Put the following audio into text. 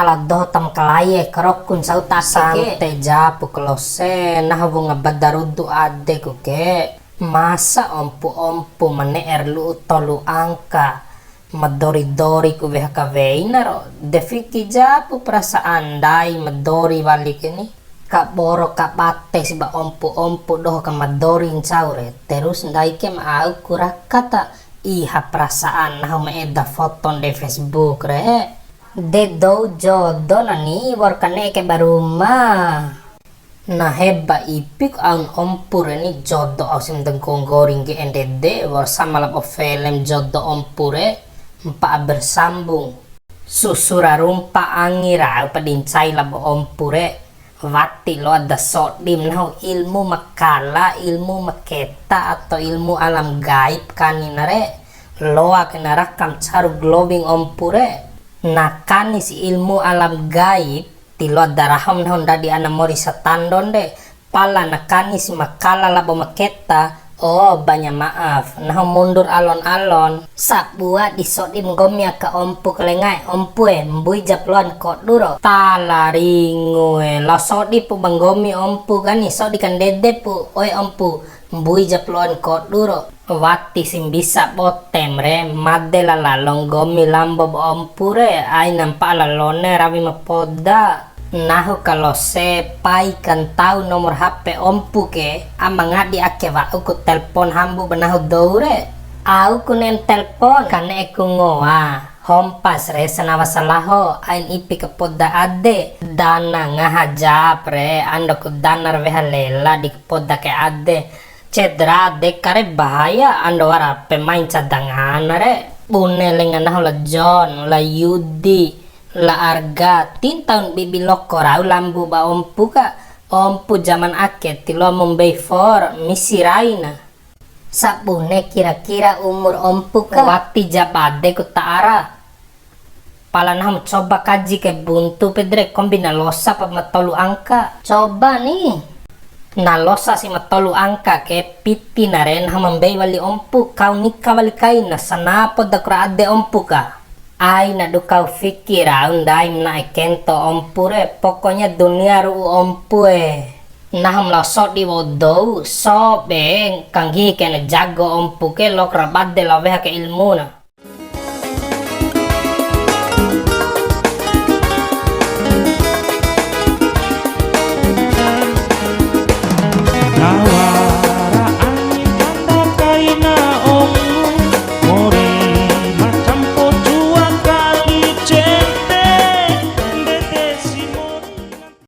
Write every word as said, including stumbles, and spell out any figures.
Ala doho ta makalai e, karoku ncau ta ake ke. Sante japu Klose, nahu wunga badarudu adeku ke. Masa ompu-ompu ma ne'e ra lu'u tolu angka, ma dori-dori ku weha kaweina ro, de fiki japu perasaan ndai ma dori wali ke ni. Kaboro kabate si ba ompu-ompu doho ka ma dori ncau re, terus ndai ke ma au ku raka ta iha perasaan nahu ma eda foto ndei Facebook re. De dou jodo na ni, wa'ur ka ne'e ke ba Ruma. Na heba ipiku aun ompu re ni, jodo au si ma da nggori ngge'e ndede, wa'ur sama labo felem jodo ompu re, mpa'a bersambung. Susu ra rumpa angi rau pa di ncai labo ompu re, wati loa da sodim nahu ilmu ma kala, ilmu ma keta atau ilmu alam gaib kani na re, loa ke na rakam caru glowing ompu re, na kani si ilmu alam gaib, Ti loa da rahom nahu ndadi ana mori satandon de, pala na kani si ma kala labo ma keta, oh, banya maaf, nahu mundur alon-alon. Sabua di sodi nggomi aka ompu ke lenga e, ompu e, mbui jap loan kodu ro. Tala ringu e, lao sodi pu ba nggomi ompu kani, sodi kandede pu, oe ompu, mbui jap loan kodu ro. Wati si mbisa botem re, made la lalo nggomi lambo ba ompu re, aina mpa'a lalone rawi ma poda. Nahu Kalose pai kantau nomor H P ompu ke, ama ngadi ake wa'uku telpon hambu ba nahu dou re. Auku ne'em telpon, kane'eku ngoa. Hompas re sanawa salaho, ain ipi kapoda ade. Dana ngaha jap re, andoku dana ra weha lela di kapoda ke ade. Cedera deka re bahaya, ando wara pemain cadangan re. Bune lenga nahu la John, la Yudi, la Arga, tintaun bibi loko rau lambu ba ompu ka. Ompu zaman ake ti loa mu mbei for, misi raina. Sabune kira-kira umur ompu ka? Wati ja badeku ta ara. Pala nahu ma coba kaji ke buntu pede re, kombi na losa pa ma tolu angka. Coba ni. Na losa si ma tolu angka ke, piti na re nahu ma mbei wali ompu, kau nika wali kaina, sana podaku ra ade ompu ka. Aina du kau fiki rau ndai ma na'e kento ompu re, pokoknya dunia ru'u ompu e. Nahu ma lao sodi wa'u dou, sobe, kanggihi kaina jago ompu ke, loaku ra bade lao weha ke ilmu na.